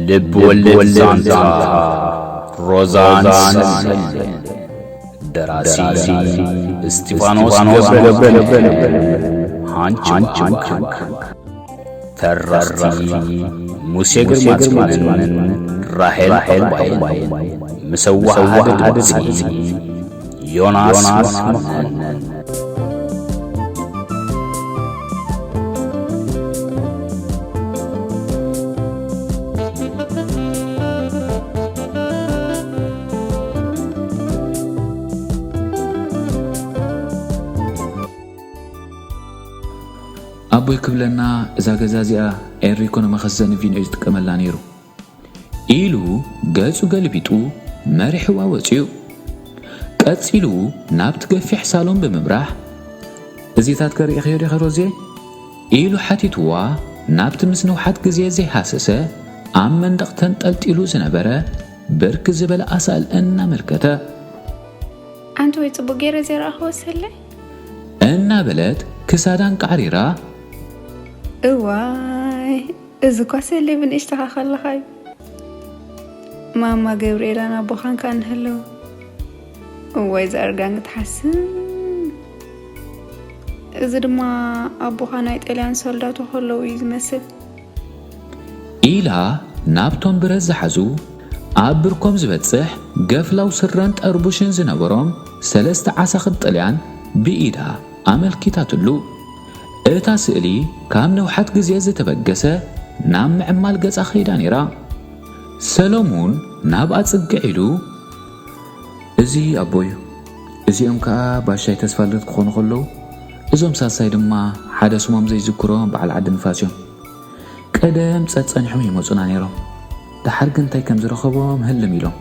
ልብ ወለድ ዛንታ ሮዛን ሰሌን። ደራሲ እስጢፋኖስ ገብረ፣ ሃንች ባንክ። ተረኽቲ ሙሴ ግርማጽዮንን ራሄል ባይን። ምስ ኣወሃህዳ ድምጺ ዮናስ መኮነን። ኣቦይ ክብለና፣ እዛ ገዛ እዚኣ ኤንሪኮ ንመኸዘኒ ቪኖ እዩ ዝጥቀመላ ነይሩ፣ ኢሉ ገጹ ገልቢጡ መሪሕዋ ወጺኡ። ቀጺሉ ናብቲ ገፊሕ ሳሎን ብምምራሕ፣ "እዚታት ከ ርኢኽዮ ዲኺ ሮዜ?" ኢሉ ሓቲትዋ። ናብቲ ምስ ነውሓት ግዜ ዘይሃሰሰ ኣብ መንደቕ ተንጠልጢሉ ዝነበረ ብርክ ዝበለ ኣሳእል እናመልከተ፣ "ኣንቲ ወይ ጽቡቕ ገይረ ዘይረኣኽዎ ሰለይ?" እናበለት ክሳዳ ኣንቃዕሪራ፣ "እዋይ፣ እዚ እኳ ሰለይ ብንእሽተኻ ከለኻ እዩ። ማማ ገብርኤላን ኣቦኻን ከኣ እንህልው። እዋይ፣ እዛ እርጋን ክትሓስም። እዚ ድማ ኣቦኻ ናይ ጣልያን ሶልዳቶ ከለዉ እዩ ዝመስል." ኢላ ናብቶም ብረት ዝሓዙ ኣብ ብርኮም ዝበጽሕ ገፍላው ስረን ጠርቡሽን ዝነበሮም ሰለስተ ዓሳኽር ጥልያን ብኢዳ ኣመልኪታትሉ። እታ ስእሊ ካብ ነውሓት ግዜ ዝተበገሰ ናብ ምዕማል ገጻ ከይዳ ነይራ። ሰሎሙን ናብኣ ጽግዕ ኢሉ፣ "እዚ ኣቦይ እዩ። እዚኦም ከኣ ባሻይ ተስፋልደት ክኾኑ ከለዉ፣ እዞም ሳልሳይ ድማ ሓደ ስሞም ዘይዝክሮ በዓል ዓዲ ንፋስ እዮም። ቀደም ጸጸኒሖም ይመጹና ነይሮም። ደሓር ግን እንታይ ከም ዝረኸቦም ህልም ኢሎም።"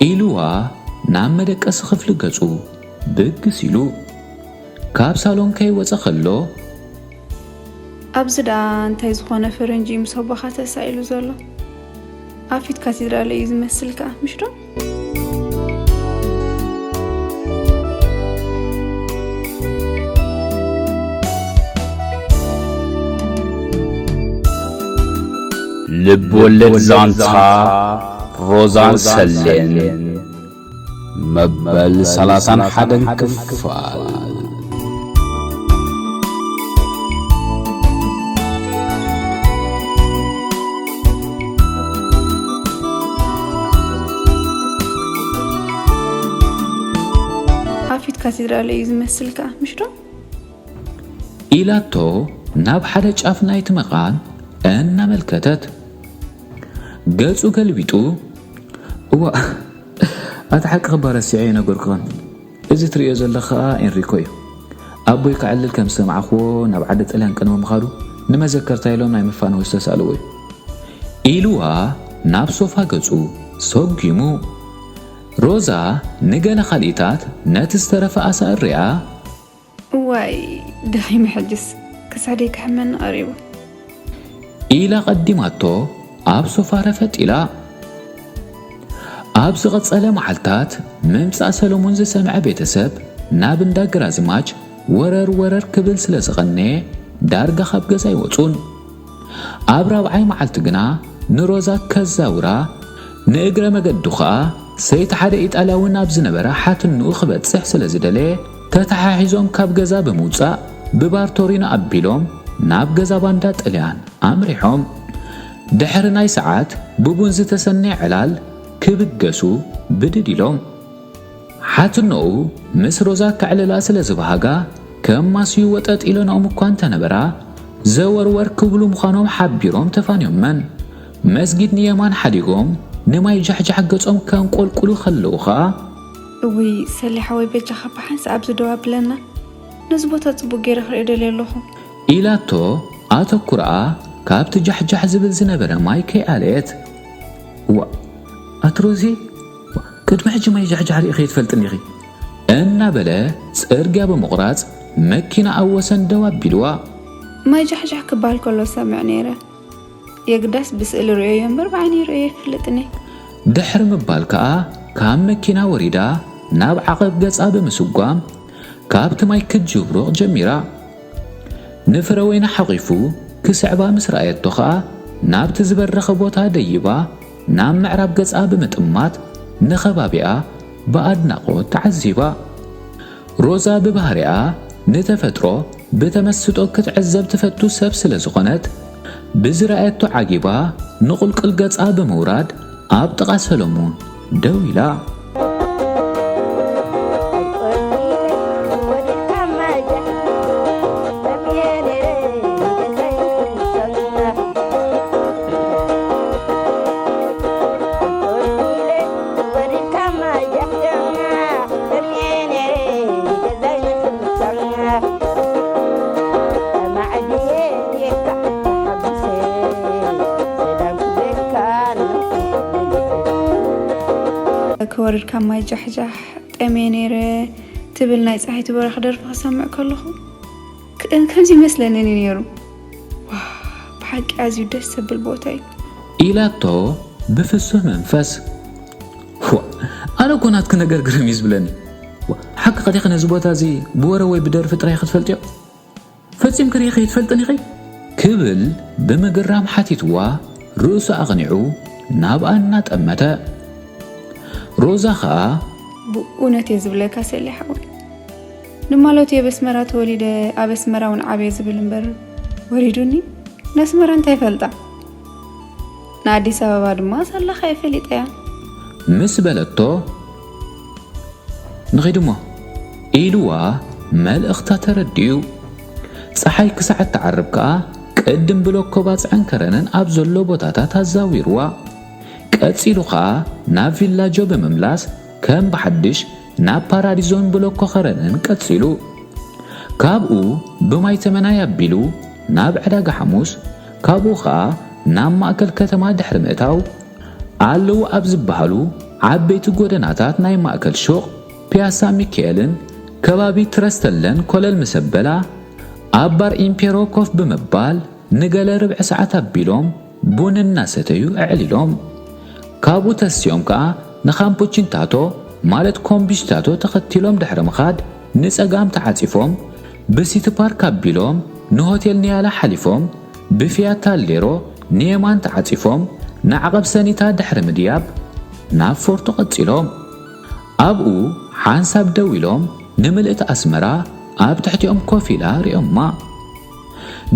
ኢልዋ ናብ መደቀሲ ክፍሊ ገጹ ብግስ ኢሉ። ካብ ሳሎን ከይወጸ ከሎ፣ "ኣብዚ ደኣ እንታይ ዝኾነ ፈረንጂ እዩ ምስ ኣቦኻ ተሳኢሉ ዘሎ? ኣብ ፊት ካቴድራል እዩ ዝመስል ከኣ፣ ምሽ ዶ?" ልብ ወለድ ዛንታ ሮዛን ሰሌን። መበል ሰላሳን ሓደን ክፋል። ኣብ ፊት ካቴድራል እዩ ዝመስል ከኣ፣ ምሽ ዶ? ኢላቶ ናብ ሓደ ጫፍ ናይቲ መቓን እናመልከተት። ገጹ ገልቢጡ፣ "እዋእ፣ ኣቲ ሓቂ ክባ ረሲዐ ኣይነገርኩኻን። እዚ ትርእዮ ዘለኻ ከኣ ኤንሪኮ እዩ። ኣቦይ ከዕልል ከም ዝሰማዕኽዎ ናብ ዓዲ ጥልያን ቅድሚ ምኻዱ ንመዘከርታ ኢሎም ናይ መፋነዊ ዝተሳእልዎ እዩ።" ኢልዋ ናብ ሶፋ ገጹ ሰጒሙ። ሮዛ ንገለ ካልኢታት ነቲ ዝተረፈ ኣሳእል ሪኣ፣ "እዋይ፣ ደኺመ ሕጅስ፣ ክሳደይ ክሕመኒ ቀሪቡ።" ኢላ ቀዲማቶ ኣብ ሶፋ ረፈጥ ኢላ። ኣብ ዝቐጸለ መዓልታት ምምጻእ ሰሎሙን ዝሰምዐ ቤተሰብ ናብ እንዳ ግራዝማች ወረር ወረር ክብል ስለ ዝቐነየ ዳርጋ ካብ ገዛ ኣይወጹን። ኣብ ራብዓይ መዓልቲ ግና ንሮዛ ከዛውራ፣ ንእግረ መገዱ ኸኣ ሰይቲ ሓደ ኢጣልያዊ ናብ ዝነበረ ሓትንኡ ክበጽሕ ስለ ዝደለየ፣ ተተሓሒዞም ካብ ገዛ ብምውጻእ ብባርቶሪኖ ኣቢሎም ናብ ገዛ ባንዳ ጥልያን ኣምሪሖም። ድሕሪ ናይ ሰዓት ብቡን ዝተሰነየ ዕላል ክብገሱ ብድድ ኢሎም። ሓትነኡ ምስ ሮዛ ከዕልላ ስለ ዝበሃጋ፣ ከማስዩ ወጠጥ ኢለንኦም እኳ እንተነበራ፣ ዘወርወር ክብሉ ምዃኖም ሓቢሮም ተፋንዮመን። መስጊድ ንየማን ሓዲጎም ንማይ ጃሕጃሕ ገጾም ከንቆልቁሉ ከለዉ ኸኣ፣ "እውይ ሰሌ ሓወይ፣ በጃኻ ብሓንሳእ ኣብዚ ደው ኣብለና፣ ነዚ ቦታ ጽቡቕ ገይረ ክርእዮ ደልየ ኣለኹ።" ኢላቶ ኣተኩራኣ ካብቲ ጃሕጃሕ ዝብል ዝነበረ ማይ ከይኣለየት። "ዋእ፣ ኣቲ ሮዚ፣ ቅድሚ ሕጂ ማይ ጃሕጃሕ ርኢኺ ኣይትፈልጥን ኢኺ?" እናበለ ጽርግያ ብምቑራጽ መኪና ኣብ ወሰን ደው ኣቢልዋ። "ማይ ጃሕጃሕ ክበሃል ከሎ ሰምዕ ነይረ። የግዳስ ብስእሊ ርእዮ እምበር ብዓይነይ ርእዮ ኣይፈልጥን እየ።" ድሕሪ ምባል ከኣ ካብ መኪና ወሪዳ ናብ ዓቐብ ገጻ ብምስጓም ካብቲ ማይ ክትጅብሩቕ ጀሚራ። ንፍረ ወይኒ ሓቒፉ ክስዕባ ምስ ረኣየቶ ኸኣ፣ ናብቲ ዝበረኸ ቦታ ደይባ ናብ ምዕራብ ገጻ ብምጥማት ንኸባቢኣ ብኣድናቖት ተዓዚባ። ሮዛ ብባህሪኣ ንተፈጥሮ ብተመስጦ ክትዕዘብ ትፈቱ ሰብ ስለ ዝኾነት፣ ብዝረኣየቶ ዓጊባ ንቑልቁል ገጻ ብምውራድ ኣብ ጥቓ ሰሎሙን ደው ኢላ። ክወርድ ካብ ማይ ጃሕጃሕ ጠምየ ነይረ ትብል ናይ ፀሓይቱ በራኺ ደርፊ ክሰምዕ ከለኹ፣ ክ- ከምዚ ይመስለኒ ነይሩ። ዋ፣ ብሓቂ ኣዝዩ ደስ ዘብል ቦታ እዩ። ኢላቶ ብፍሱህ መንፈስ። ዋ፣ ኣነ እኮ ናትኪ ነገር ግርም እዩ ዝብለኒ። ዋ፣ ሓቂ ቀዲኺ ነዚ ቦታ እዚ ብወረ ወይ ብደርፊ ጥራይ ክትፈልጥዮ? ፈጺምኪ ርኢኺ ትፈልጥን ኢኺ? ክብል ብምግራም ሓቲትዋ ርእሱ ኣቕኒዑ ናብኣ እናጠመተ። ሮዛ ኸኣ ብእውነት እየ ዝብለካ ሰሌ ሓወይ። ንማለቱ እየ በስመራ ተወሊደ ኣብ ኣስመራ እውን ዓብየ ዝብል እምበር ወሊዱኒ ንኣስመራ እንታይ ይፈልጣ? ንኣዲስ ኣበባ ድማ ሳላኻ እየ ፈሊጠያ። ምስ በለቶ ንኺድ እሞ ኢልዋ መልእኽታ ተረዲኡ። ጸሓይ ክሳዕ እትዓርብ ከኣ ቅድም ብሎኮ ባጽዕን ከረንን ኣብ ዘሎ ቦታታት ኣዛዊርዋ። ቀጺሉ ከኣ ናብ ቪላጆ ብምምላስ ከም ብሓድሽ ናብ ፓራዲዞን ብሎኮ ከረንን ቀጺሉ። ካብኡ ብማይ ተመናይ ኣቢሉ ናብ ዕዳጋ ሓሙስ፣ ካብኡ ከኣ ናብ ማእከል ከተማ ድሕሪ ምእታው፣ ኣለዉ ኣብ ዝበሃሉ ዓበይቲ ጎደናታት ናይ ማእከል ሹቕ ፒያሳ ሚካኤልን ከባቢ ትረስተለን ኮለል ምስ ኣበላ፣ ኣብ ባር ኢምፔሮ ኮፍ ብምባል ንገለ ርብዒ ሰዓት ኣቢሎም ቡን እናሰተዩ ኣዕሊሎም። ካብኡ ተሲኦም ከኣ ንካምፖቺንታቶ ማለት ኮምቢሽታቶ ተኸቲሎም ድሕሪ ምኻድ ንጸጋም ተዓጺፎም ብሲቲ ፓርክ ኣቢሎም ንሆቴል ኒያላ ሓሊፎም ብፊያት ታሌሮ ንየማን ተዓጺፎም ንዓቐብ ሰኒታ ድሕሪ ምድያብ ናብ ፎርቶ ቀጺሎም። ኣብኡ ሓንሳብ ደው ኢሎም ንምልእቲ ኣስመራ ኣብ ትሕቲኦም ኮፍ ኢላ ሪኦማ።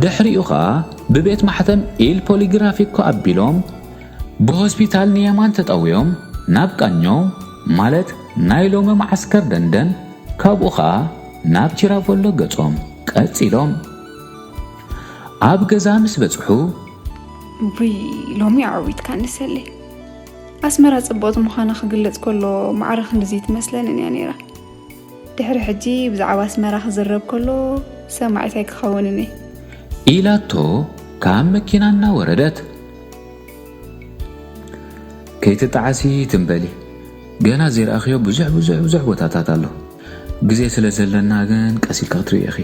ድሕሪኡ ኸኣ ብቤት ማሕተም ኢል ፖሊግራፊኮ ኣቢሎም ብሆስፒታል ንየማን ተጠውዮም ናብ ቃኞ ማለት ናይ ሎሚ መዓስከር ደንደን ካብኡ ኸኣ ናብ ቲራቮሎ ገጾም ቀጺሎም። ኣብ ገዛ ምስ በጽሑ ውይ ሎሚ ኣዕዊትካኒ ሰሌ። ኣስመራ ጽብቕቲ ምዃና ክግለጽ ከሎ ማዕረ ክንድዚ ትመስለንን እያ ነይራ። ድሕሪ ሕጂ ብዛዕባ ኣስመራ ክዝረብ ከሎ ሰማዒት ኣይክኸውንን እየ። ኢላቶ ካብ መኪና እናወረደት። ከይትጠዓሲ ትም በሊ፣ ገና ዘይረኣኽዮ ብዙሕ ብዙሕ ብዙሕ ቦታታት ኣሎ። ግዜ ስለ ዘለና ግን ቀስ ኢልካ ክትርእዮ ኢኺ።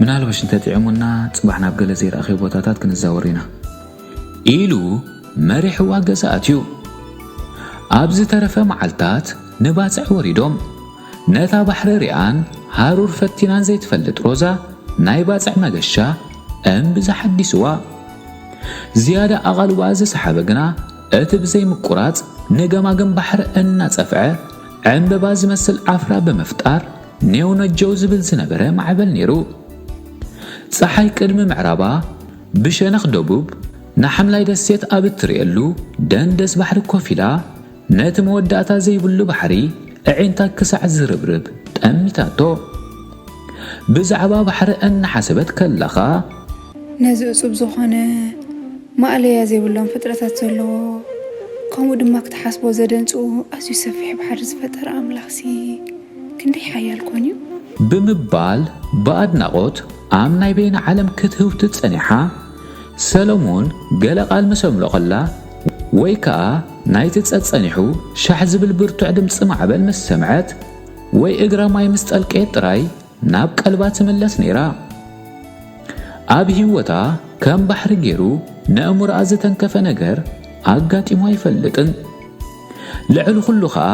ምናልባሽ እንተጥዒሙና ጽባሕ ናብ ገለ ዘይረኣኽዮ ቦታታት ክንዛወር ኢና። ኢሉ መሪሕዋ ገዛ ኣትዩ። ኣብ ዝተረፈ መዓልታት ንባጽዕ ወሪዶም። ነታ ባሕሪ ሪኣን ሃሩር ፈቲናን ዘይትፈልጥ ሮዛ ናይ ባጽዕ መገሻ እምብዛ ሓዲስዋ። ዝያዳ ኣቓልቦኣ ዝሰሓበ ግና እቲ ብዘይምቁራጽ ንገማግም ባሕሪ እናጸፍዐ ዕምበባ ዝመስል ዓፍራ ብምፍጣር ኔው ነጀው ዝብል ዝነበረ ማዕበል ነይሩ። ጸሓይ ቅድሚ ምዕራባ ብሸነኽ ደቡብ ንሓምላይ ደሴት ኣብ እትርእየሉ ደንደስ ባሕሪ ኮፍ ኢላ ነቲ መወዳእታ ዘይብሉ ባሕሪ ኣዒንታ ክሳዕ ዝርብርብ ጠሚታቶ። ብዛዕባ ባሕሪ እናሓሰበት ከላ ኸኣ ነዚ እጹብ ዝኾነ ማእለያ ዘይብሎም ፍጥረታት ዘለዎ ከምኡ ድማ ክትሓስቦ ዘደንጽኡ ኣዝዩ ሰፊሕ ባሕሪ ዝፈጠረ ኣምላኽሲ ክንደይ ሓያል ኮን እዩ። ብምባል ብኣድናቖት ኣብ ናይ በይና ዓለም ክትህውትት ጸኒሓ። ሰሎሞን ገለ ቃል ምስ ኣምለቐላ ወይ ከኣ ናይቲ ጸጸኒሑ ሻሕ ዝብል ብርቱዕ ድምጺ ማዕበል ምስ ሰምዐት ወይ እግራ ማይ ምስ ጠልቀየት ጥራይ ናብ ቀልባ ትምለስ ነይራ። ኣብ ህይወታ ከም ባሕሪ ገይሩ ነእምሮኣ ዝተንከፈ ነገር ኣጋጢሙ ኣይፈልጥን። ልዕሊ ኩሉ ኸኣ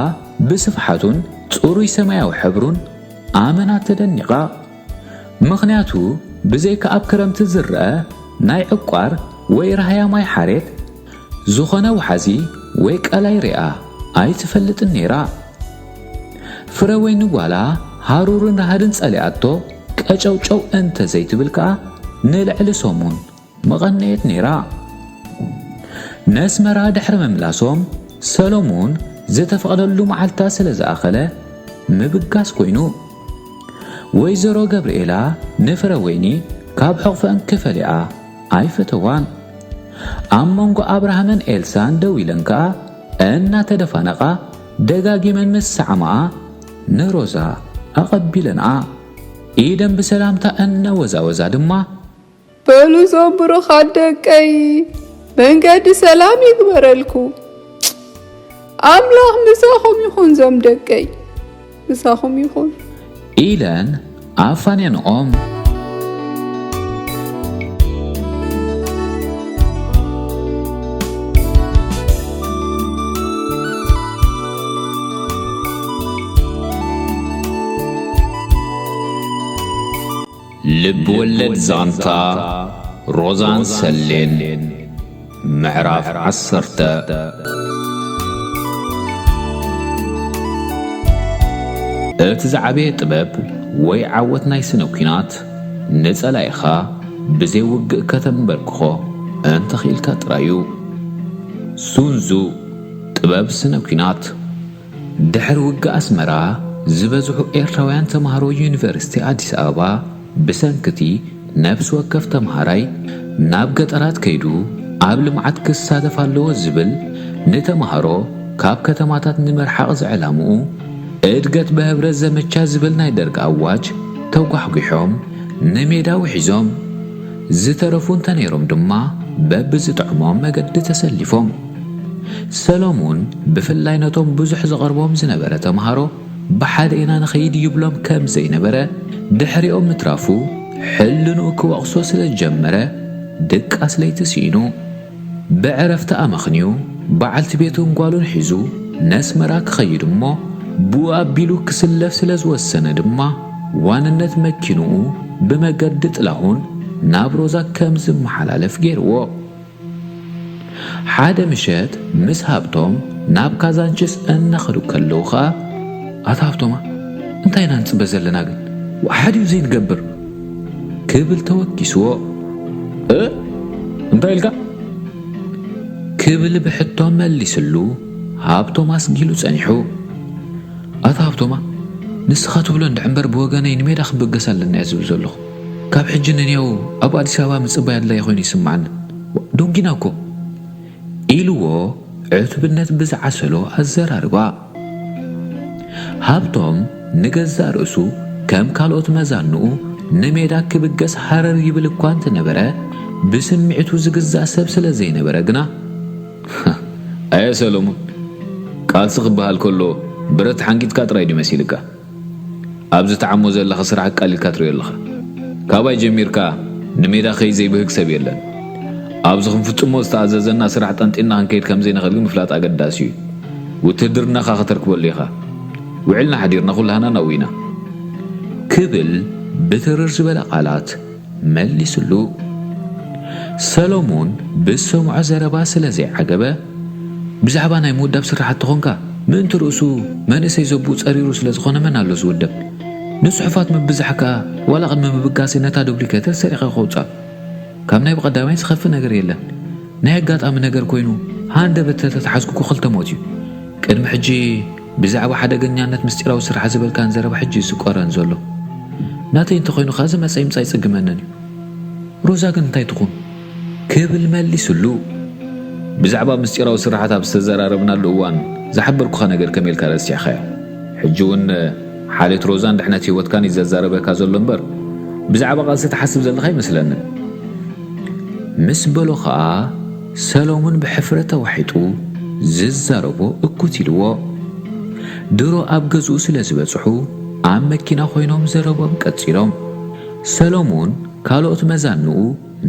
ብስፍሓቱን ጽሩይ ሰማያዊ ሕብሩን ኣመና ተደኒቓ። ምኽንያቱ ብዘይካ ኣብ ክረምቲ ዝረኣ ናይ ዕቋር ወይ ራህያ ማይ ሓሬት ዝኾነ ወሓዚ ወይ ቀላይ ሪኣ ኣይትፈልጥን ነይራ። ፍረ ወይኒ ጓላ ሃሩርን ራህድን ጸሊኣቶ ቀጨውጨው እንተ ዘይትብል ከኣ ንልዕሊ ሰሙን ምቐነየት ነይራ። ነስመራ ድሕሪ ምምላሶም ሰሎሙን ዝተፈቕደሉ መዓልታ ስለ ዝኣኸለ ምብጋስ ኮይኑ። ወይዘሮ ገብርኤላ ንፍረ ወይኒ ካብ ሕቑፈን ክፈልያ ኣይፈተዋን። ኣብ መንጎ ኣብርሃምን ኤልሳን ደው ኢለን ከኣ እናተደፋነቓ ደጋጊመን ምስ ሰዓማኣ ንሮዛ ኣቐቢለንኣ። ኢደን ብሰላምታ እናወዛወዛ ድማ በሉ እዞም ብሩኻት ደቀይ መንገዲ ሰላም ይግበረልኩም። ኣምላኽ ምሳኹም ይኹን ዞም ደቀይ። ምሳኹም ይኹን። ኢለን ኣፋንየንኦም። ልብ ወለድ ዛንታ ሮዛን ሰሌን ምዕራፍ ዓሰርተ። እቲ ዝዓበየ ጥበብ ወይ ዓወት ናይ ስነ ኲናት ንጸላኢኻ ብዘይ ውግእ ከተንበርክኾ እንተኽኢልካ ጥራይ እዩ። ሱንዙ ጥበብ ስነ ኲናት። ድሕሪ ውግእ ኣስመራ ዝበዝሑ ኤርትራውያን ተምሃሮ ዩኒቨርሲቲ ኣዲስ ኣበባ ብሰንክቲ ነፍሲ ወከፍ ተምሃራይ ናብ ገጠራት ከይዱ ኣብ ልምዓት ክሳተፍ ኣለዎ ዝብል ንተምሃሮ ካብ ከተማታት ንምርሓቕ ዝዕላምኡ እድገት ብህብረት ዘመቻ ዝብል ናይ ደርግ ኣዋጅ ተጓሕጒሖም ንሜዳ ውሒዞም። ዝተረፉ እንተነይሮም ድማ በብዝጥዕሞም መገዲ ተሰሊፎም። ሰሎሙን ብፍላይ ነቶም ብዙሕ ዝቐርቦም ዝነበረ ተምሃሮ ብሓደ ኢና ንኸይድ ይብሎም ከም ዘይነበረ፣ ድሕሪኦም ምትራፉ ሕልንኡ ክወቕሶ ስለ ዝጀመረ ድቃስ ለይቲ ስኢኑ። ብዕረፍቲ ኣመኽንዩ በዓልቲ ቤቱን ጓሉን ሒዙ ነስመራ ክኸይድ እሞ፣ ብኡ ኣቢሉ ክስለፍ ስለ ዝወሰነ ድማ ዋንነት መኪንኡ ብመገዲ ጥላሁን ናብ ሮዛ ከም ዝመሓላለፍ ገይርዎ። ሓደ ምሸት ምስ ሃብቶም ናብ ካዛንችስ እናኸዱ ከለዉ ኸኣ፣ ኣታ ሃብቶማ፣ እንታይ ኢና ንጽበ ዘለና ግን? ወሓድ እዩ ዘይንገብር። ክብል ተወኪስዎ። እ? እንታይ ኢልካ? ክብል ብሕቶ መሊስሉ፣ ሃብቶም ኣስጊሉ ጸኒሑ። ኣታ ሃብቶማ፣ ንስኻ ትብሎ እንድዒ እምበር ብወገነይ ንሜዳ ክብገስ ኣለና እየ ዝብል ዘለኹ። ካብ ሕጂ ንንየው ኣብ ኣዲስ ኣበባ ምጽባይ ኣድላዪ ኮይኑ ይስምዓኒ። ዶንጊና እኮ። ኢልዎ ዕቱብነት ብዝዓሰሎ ኣዘራርባ። ሃብቶም ንገዛእ ርእሱ ከም ካልኦት መዛንኡ ንሜዳ ክብገስ ሃረር ይብል እኳ እንተነበረ፣ ብስምዒቱ ዝግዛእ ሰብ ስለ ዘይነበረ ግና፣ ኣየ ሰሎሙን፣ ቃልሲ ክበሃል ከሎ ብረት ሓንጊጥካ ጥራይ ድዩ መሲልካ? ኣብዚ ትዓሞ ዘለኻ ስራሕ ኣቃሊልካ ትሪኦ ኣለኻ። ካባይ ጀሚርካ ንሜዳ ከይድ ዘይብህግ ሰብ የለን። ኣብዚ ክንፍጽሞ ዝተኣዘዘና ስራሕ ጠንጢንና ክንከይድ ከም ዘይንኽእል ግን ምፍላጥ ኣገዳሲ እዩ። ውትህድርናኻ ከተርክበሉ ኢኻ። ውዒልና ሓዲርና ኩላህና ናውይና። ክብል ብትርር ዝበለ ቃላት መሊስሉ። ሰሎሙን ብዝሰምዖ ዘረባ ስለ ዘይዓገበ፣ ብዛዕባ ናይ ምውዳብ ስራሓት ተኾንካ፣ ምእንቲ ርእሱ መንእሰይ ዘቦኡ ጸሪሩ ስለ ዝኾነ መን ኣሎ ዝውደብ? ንጽሑፋት ምብዛሕ ከኣ ዋላ ቅድሚ ምብጋሰይ ነታ ዱፕሊኬተር ሰሪቐ ከውጽኣ። ካብ ናይ ብቐዳማይ ዝኸፍእ ነገር የለን። ናይ ኣጋጣሚ ነገር ኮይኑ ሃንደበት ተተትሓዝኩ እኮ ክልተ ሞት እዩ። ቅድሚ ሕጂ ብዛዕባ ሓደገኛነት ምስጢራዊ ስራሕ ዝበልካን ዘረባ ሕጂ እዩ ዝቆረን ዘሎ። ናተይ እንተኾይኑ ከኣ ዝመጸ ይምጻእ ኣይጽግመንን እዩ። ሮዛ ግን እንታይ ትኹን? ክብል መሊስሉ። ብዛዕባ ምስጢራዊ ስራሓት ኣብ ዝተዘራረብናሉ እዋን ዝሓበርኩኻ ነገር ከመይ ኢልካ ረሲዕኻዮ? ሕጂ እውን ሓልዮት ሮዛን ድሕነት ህይወትካን እዩ ዘዛረበካ ዘሎ እምበር ብዛዕባ ቃልሲ ትሓስብ ዘለኻ ኣይመስለንን። ምስ በሎ ኸኣ ሰሎሙን ብሕፍረት ተዋሒጡ ዝዛረቦ እኩት ኢልዎ። ድሮ ኣብ ገዝኡ ስለ ዝበጽሑ ኣብ መኪና ኮይኖም ዘረቦም ቀጺሎም። ሰሎሙን ካልኦት መዛንኡ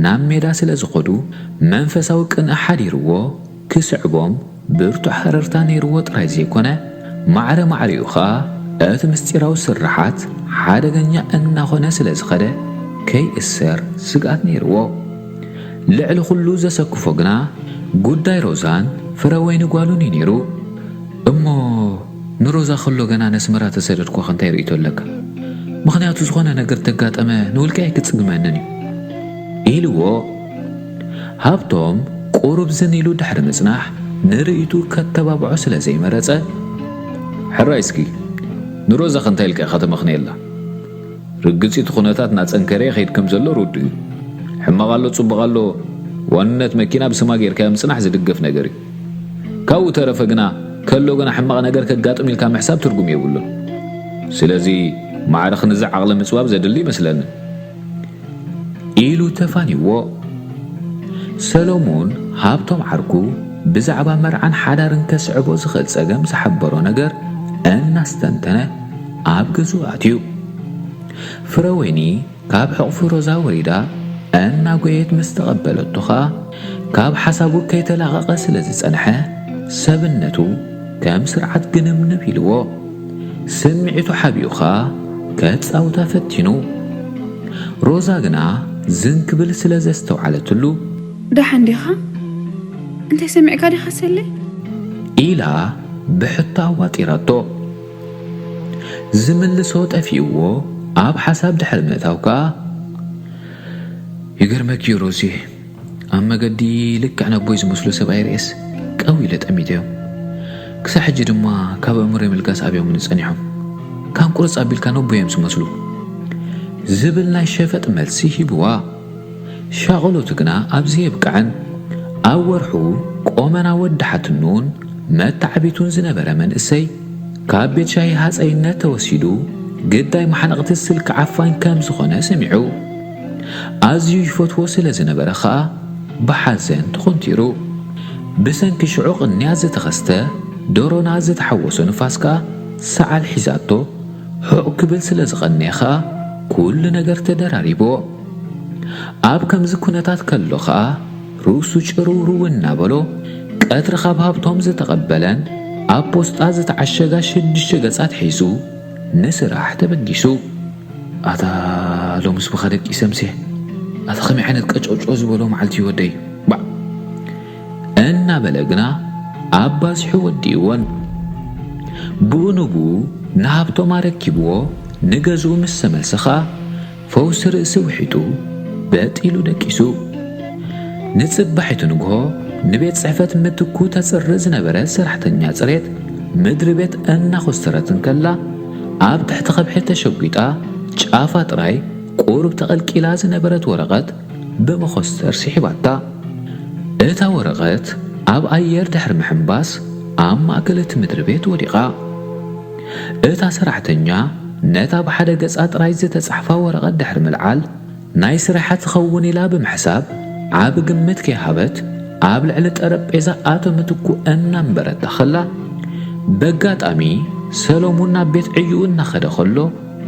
ናብ ሜዳ ስለ ዝኸዱ መንፈሳዊ ቅንኢ ሓዲርዎ ክስዕቦም ብርቱዕ ሃረርታ ነይርዎ ጥራይ ዘይኮነ፣ ማዕረ ማዕሪኡ ኸኣ እቲ ምስጢራዊ ስርሓት ሓደገኛ እናኾነ ስለ ዝኸደ ከይእሰር ስግኣት ነይርዎ። ልዕሊ ኩሉ ዘሰክፎ ግና ጉዳይ ሮዛን ፍረወይኒ ጓሉን እዩ ነይሩ። "እሞ ንሮዛ ከሎ ገና ነስመራ ተሰደድኳ እንታይ ርእይቶ ኣለካ? ምኽንያቱ ዝኾነ ነገር ተጋጠመ ንውልቀይ ኣይክጽግመንን እዩ" ኢልዎ። ሃብቶም ቁሩብ ዝን ኢሉ ድሕሪ ምጽናሕ ንርእይቱ ከተባብዖ ስለ ዘይመረጸ፣ "ሕራይ እስኪ ንሮዛ ከ እንታይ ኢልካ ኢኻ ተመኽንየላ? ርግጽ እቲ ኩነታት እናጸንከረ ይኸይድ ከም ዘሎ ርዱእ እዩ። ሕማቕ ኣሎ ጽቡቕ ኣሎ ዋንነት መኪና ብስማ ጌርካዮ ምጽናሕ ዝድገፍ ነገር እዩ። ካብኡ ተረፈ ግና ከሎ ግና ሕማቕ ነገር ከጋጥም ኢልካ ምሕሳብ ትርጉም የብሉን። ስለዚ ማዕረ ክንዚ ዓቕሊ ምጽባብ ዘድሊ ይመስለኒ" ኢሉ ተፋኒዎ። ሰሎሙን ሃብቶም ዓርኩ ብዛዕባ መርዓን ሓዳርን ከስዕቦ ዝኽእል ጸገም ዝሓበሮ ነገር እናስተንተነ ኣብ ገዝኡ ኣትዩ። ፍረወይኒ ካብ ሕቕፉ ሮዛ ወሪዳ እናጎየት ምስ ተቐበለቶ ኸኣ ካብ ሓሳቡ ከይተላቐቐ ስለ ዝጸንሐ ሰብነቱ ከም ስርዓት ግንብንብ ኢልዎ። ስምዒቱ ሓቢኡ ኸኣ ከጻውታ ፈቲኑ። ሮዛ ግና ዝን ክብል ስለ ዘስተውዓለትሉ፣ "ደሓን ዲኻ? እንታይ ሰሚዕካ ዲኻ ሰለይ?" ኢላ ብሕቶ ኣዋጢራቶ። ዝምልሶ ጠፊእዎ ኣብ ሓሳብ ድሕሪ ምእታው ከኣ፣ "ይገርመኪ እዩ ሮዚ፣ ኣብ መገዲ ልክዕ ነቦይ ዝመስሉ ሰብኣይ ርእየስ ቀው ኢለ ጠሚተዮም። ክሳብ ሕጂ ድማ ካብ ኣእምሮይ ምልጋስ ኣብዮምኒ ጸኒሖም። ካን ቁርጽ ኣቢልካ ነቦይ እዮም ዝመስሉ" ዝብል ናይ ሸፈጥ መልሲ ሂብዋ። ሻቕሎቱ ግና ኣብዚ የብቅዐን። ኣብ ወርሑ ቆመና ወዲ ሓትኑን መተዓቢቱን ዝነበረ መንእሰይ ካብ ቤት ሻሂ ሃጸይነት ተወሲዱ ግዳይ መሓነቕቲ ስልኪ ዓፋኝ ከም ዝኾነ ሰሚዑ። ኣዝዩ ይፈትዎ ስለ ዝነበረ ኸኣ ብሓዘን ተኾንቲሩ። ብሰንኪ ሽዑ ቅንያ ዝተኸስተ ዶሮና ዝተሓወሶ ንፋስ ከኣ ሰዓል ሒዛቶ ሑቕ ክብል ስለ ዝቐነየ ኸኣ ኩሉ ነገር ተደራሪብዎ። ኣብ ከምዚ ኩነታት ከሎ ኸኣ ርእሱ ጭርውርው እናበሎ ቀትሪ ካብ ሃብቶም ዝተቐበለን ኣብ ፖስጣ ዝተዓሸጋ ሽዱሽተ ገጻት ሒዙ ንስራሕ ተበጊሱ። "ኣታ ሎምስ ብኻ ደቂሰ ምሴ፣ ኣታ ከመይ ዓይነት ቀጨውጨው ዝበሎ መዓልቲ እዩ ወደይ፣ ባዕ!" እናበለ ግና ኣባዚሑ ወዲእዎን። ብኡ ንብኡ ንሃብቶም ኣረኪብዎ ንገዝኡ ምስ ተመልሰ ኸኣ ፈውሲ ርእሲ ውሒጡ በጥ ኢሉ ደቂሱ። ንጽባሒቱ ንግሆ ንቤት ጽሕፈት ምትኩ ተጽሪ ዝነበረት ሰራሕተኛ ጽሬት ምድሪ ቤት እናኾስተረት እንከላ ኣብ ትሕቲ ከብሒ ተሸጒጣ ጫፋ ጥራይ ቁሩብ ተቐልቂላ ዝነበረት ወረቐት ብመኾስተር ስሒባታ። እታ ወረቐት ኣብ ኣየር ድሕሪ ምሕንባስ ኣብ ማእከል እቲ ምድሪ ቤት ወዲቓ። እታ ሰራሕተኛ ነታ ብሓደ ገጻ ጥራይ ዝተጻሕፋ ወረቐት ድሕሪ ምልዓል ናይ ስራሓ ትኸውን ኢላ ብምሕሳብ ዓቢ ግምት ከይሃበት ኣብ ልዕሊ ጠረጴዛ ኣቶ ምትኩ እናንበረታ ከላ በጋጣሚ ሰሎሙን ናብ ቤት ዕዩኡ እናኸደ ከሎ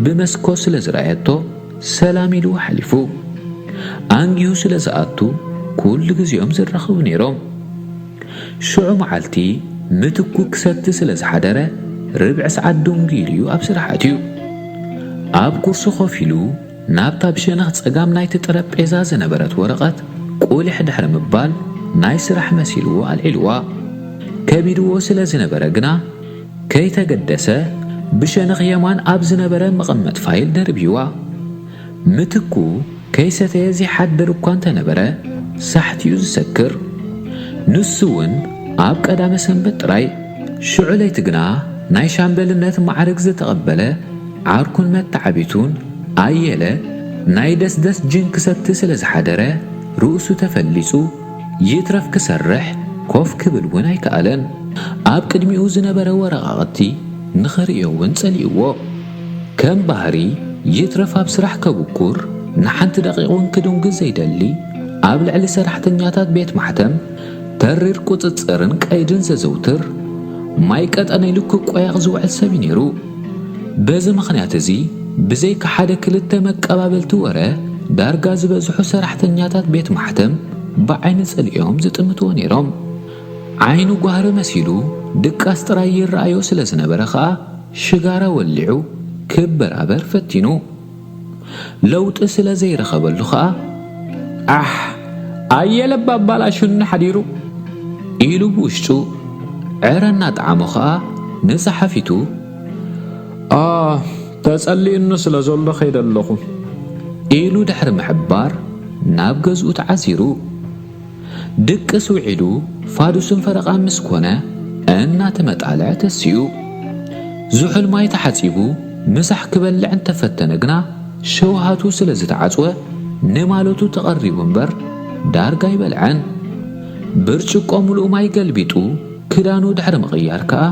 ብመስኮት ስለ ዝረኣየቶ ሰላም ኢሉ ሓሊፉ። ኣንጊሁ ስለ ዝኣቱ ኩሉ ግዜኦም ዝራኸቡ ነይሮም። ሽዑ መዓልቲ ምትኩ ክሰቲ ስለ ዝሓደረ ርብዒ ሰዓት ድንጉ ኢሉ እዩ ኣብ ስራሕ ኣትዩ። ኣብ ኩርሲ ኮፍ ኢሉ ናብታ ብሸነኽ ጸጋም ናይቲ ጠረጴዛ ዝነበረት ወረቐት ቁሊሕ ድሕሪ ምባል ናይ ስራሕ መሲልዎ ኣልዒልዋ። ከቢድዎ ስለ ዝነበረ ግና ከይተገደሰ ብሸነኽ የማን ኣብ ዝነበረ መቐመጥ ፋይል ደርብይዋ። ምትኩ ከይሰተየ ዘይሓድር እኳ እንተነበረ ሳሕቲኡ ዝሰክር። ንሱ እውን ኣብ ቀዳመ ሰንበት ጥራይ። ሽዑ ለይቲ ግና ናይ ሻምበልነት ማዕርግ ዝተቐበለ ዓርኩን መተዓቢቱን ኣየለ ናይ ደስደስ ጅን ክሰቲ ስለ ዝሓደረ ርእሱ ተፈሊጹ ይትረፍ ክሰርሕ ኮፍ ክብል እውን ኣይከኣለን። ኣብ ቅድሚኡ ዝነበረ ወረቓቕቲ ንኽርእዮ እውን ጸሊእዎ። ከም ባህሪ ይትረፍ ኣብ ስራሕ ከብኩር ንሓንቲ ደቂቕ እውን ክድንጉ ዘይደሊ ኣብ ልዕሊ ሰራሕተኛታት ቤት ማሕተም ተሪር ቁጽጽርን ቀይድን ዘዘውትር ማይ ቀጠነ ኢሉ ክቆያቕ ዝውዕል ሰብ እዩ ነይሩ። በዚ ምኽንያት እዚ ብዘይካ ሓደ ክልተ መቀባበልቲ ወረ ዳርጋ ዝበዝሑ ሰራሕተኛታት ቤት ማሕተም ብዓይኒ ጽልኦም ዝጥምትዎ ነይሮም። ዓይኑ ጓህሪ መሲሉ ድቃስ ጥራይ ይረኣዮ ስለ ዝነበረ ኸኣ ሽጋራ ወሊዑ ክበራበር ፈቲኑ። ለውጢ ስለ ዘይረኸበሉ ኸኣ ኣሕ ኣየለ ባባላሹኒ ሓዲሩ ኢሉ ብውሽጡ ዕረ እናጠዓሞ ኸኣ ንጸሓፊቱ፣ "ኣ፣ ተጸሊኡኒ ስለ ዘሎ ከይደ ኣለኹ" ኢሉ ድሕሪ ምሕባር ናብ ገዝኡ ተዓዚሩ። ድቅስ ውዒሉ ፋዱስን ፈረቓ ምስ ኮነ እናተመጣልዐ ተሲኡ። ዝሑል ማይ ተሓጺቡ ምሳሕ ክበልዕ እንተፈተነ ግና ሸውሃቱ ስለ ዝተዓጽወ ንማለቱ ተቐሪቡ እምበር ዳርጋ ኣይበልዐን። ብርጭቆ ምሉእ ማይ ገልቢጡ ክዳኑ ድሕሪ ምቕያር ከኣ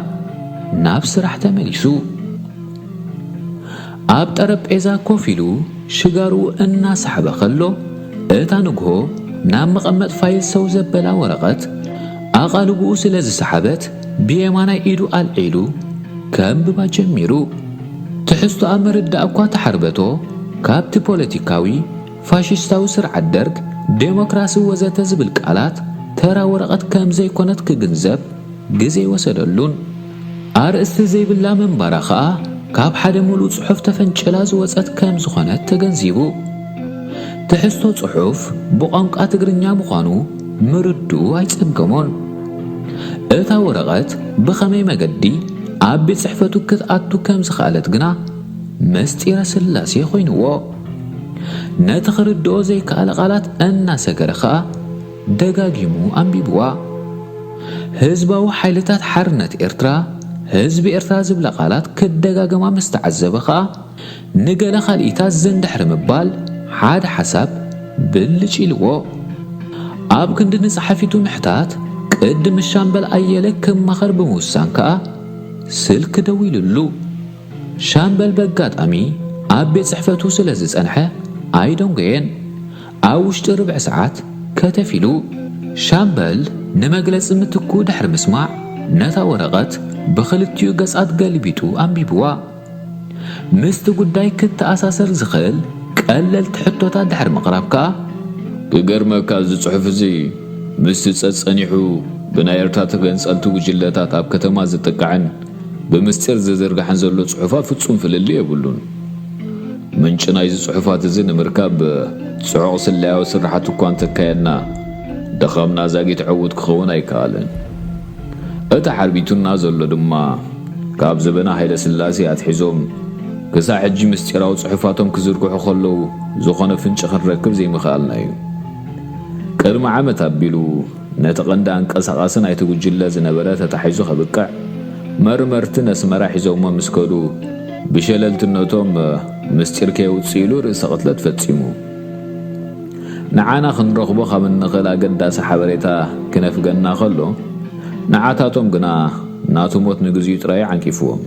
ናብ ስራሕ ተመሊሱ። ኣብ ጠረጴዛ ኮፍ ኢሉ ሽጋርኡ እናሰሓበ ከሎ፣ እታ ንግሆ ናብ መቐመጥ ፋይል ሰው ዘበላ ወረቐት ኣቓልቦኡ ስለ ዝሰሓበት፣ ብየማናይ ኢዱ ኣልዒሉ ከንብባ ጀሚሩ። ትሕዝቶኣ ምርዳእ እኳ ተሓርበቶ፣ ካብቲ ፖለቲካዊ ፋሽስታዊ ስርዓት ደርግ ዴሞክራሲ ወዘተ ዝብል ቃላት ተራ ወረቐት ከም ዘይኮነት ክግንዘብ ግዜ ኣይወሰደሉን። ኣርእስቲ ዘይብላ ምንባራ ኸኣ ካብ ሓደ ምሉእ ጽሑፍ ተፈንጭላ ዝወጸት ከም ዝኾነት ተገንዚቡ። ትሕዝቶ ጽሑፍ ብቋንቋ ትግርኛ ምዃኑ ምርድኡ ኣይጸገሞን። እታ ወረቐት ብኸመይ መገዲ ኣብ ቤት ጽሕፈቱ ክትኣቱ ከም ዝኸኣለት ግና ምስጢረ ስላሴ ኮይንዎ። ነቲ ክርድኦ ዘይከኣለ ቃላት እናሰገረ ኸኣ ደጋጊሙ ኣንቢብዋ። ህዝባዊ ሓይልታት ሓርነት ኤርትራ፣ ህዝቢ ኤርትራ ዝብላ ቃላት ክደጋገማ ምስ ተዓዘበ ኸኣ፣ ንገለ ካልኢታት ዝን ድሕሪ ምባል ሓደ ሓሳብ ብልጭ ኢልዎ። ኣብ ክንዲ ንጸሓፊቱ ምሕታት፣ ቅድሚ ሻምበል ኣየለ ክማኸር ብምውሳን ከኣ ስልኪ ደዊሉሉ። ሻምበል በጋጣሚ ኣብ ቤት ጽሕፈቱ ስለ ዝጸንሐ ኣይደንጎየን። ኣብ ውሽጢ ርብዒ ሰዓት ከተፍ ኢሉ። ሻምበል ንመግለጺ ምትኩ ድሕሪ ምስማዕ፣ ነታ ወረቐት ብኽልቲኡ ገጻት ገልቢጡ ኣንቢብዋ። ምስቲ ጉዳይ ክተኣሳሰር ዝኽእል ቀለልቲ ሕቶታት ድሕሪ ምቕራብ ከኣ፣ "ክገርመካ፣ እዚ ጽሑፍ እዚ ምስቲ ጸጸኒሑ ብናይ ኤርትራ ተገንጸልቲ ጉጅለታት ኣብ ከተማ ዝጥቃዕን ብምስጢር ዝዝርጋሕን ዘሎ ጽሑፋት ፍጹም ፍልልይ የብሉን። ምንጪ ናይዚ ጽሑፋት እዚ ንምርካብ ጽዑቕ ስለያዊ ስርሓት እኳ እንተካየድና፣ ድኻምና ዛጊት ዕዉት ክኸውን ኣይከኣለን። እቲ ሓርቢቱና ዘሎ ድማ፣ ካብ ዘበነ ሃይለ ስላሴ ኣትሒዞም ክሳዕ ሕጂ ምስጢራዊ ጽሑፋቶም ክዝርግሑ ከለዉ ዝኾነ ፍንጪ ክንረክብ ዘይምኽኣልና እዩ። ቅድሚ ዓመት ኣቢሉ፣ ነቲ ቀንዲ ኣንቀሳቓሲ ናይቲ ጉጅለ ዝነበረ ተታሒዙ ከብቅዕ፣ መርመርቲ ነስመራ ሒዞሞ ምስ ከዱ፣ ብሸለልትነቶም ምስጢር ከየውጽእሉ ርእሰ ቅትለት ፈጺሙ። ንዓና ክንረኽቦ ካብ እንኽእል ኣገዳሲ ሓበሬታ ክነፍገና ከሎ፣ ንዓታቶም ግና ናቱ ሞት ንግዚኡ ጥራይ ዓንቂፍዎም።